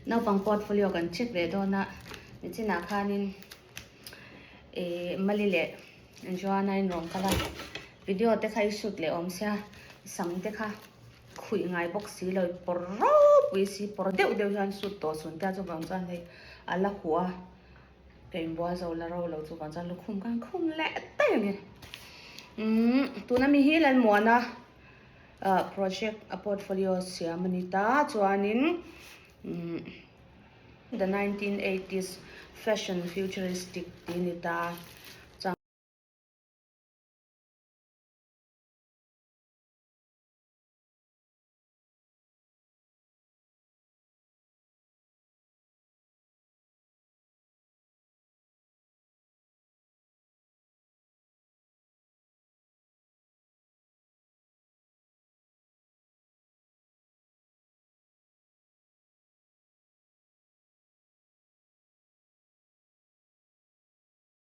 Naupang portfolio kan check leh dawn a, nichinah khanin ih Mali leh Joanna in rawn kal a, video te kha i shoot leh awm sia, sam te kha khuih ngai bawk si lo, pawr ropui si, pawr deuh deuh hian shoot tawh chhun te a chuvang chuan hei a la huh a, ka inbual zo la ro lo chuvang chuan lukhum khan khum leh daih a ni. Umm tuna mi hi Lalmuana ah project a portfolio siam a ni ta chuanin umm the 1980s fashion futuristic tih a ni ta.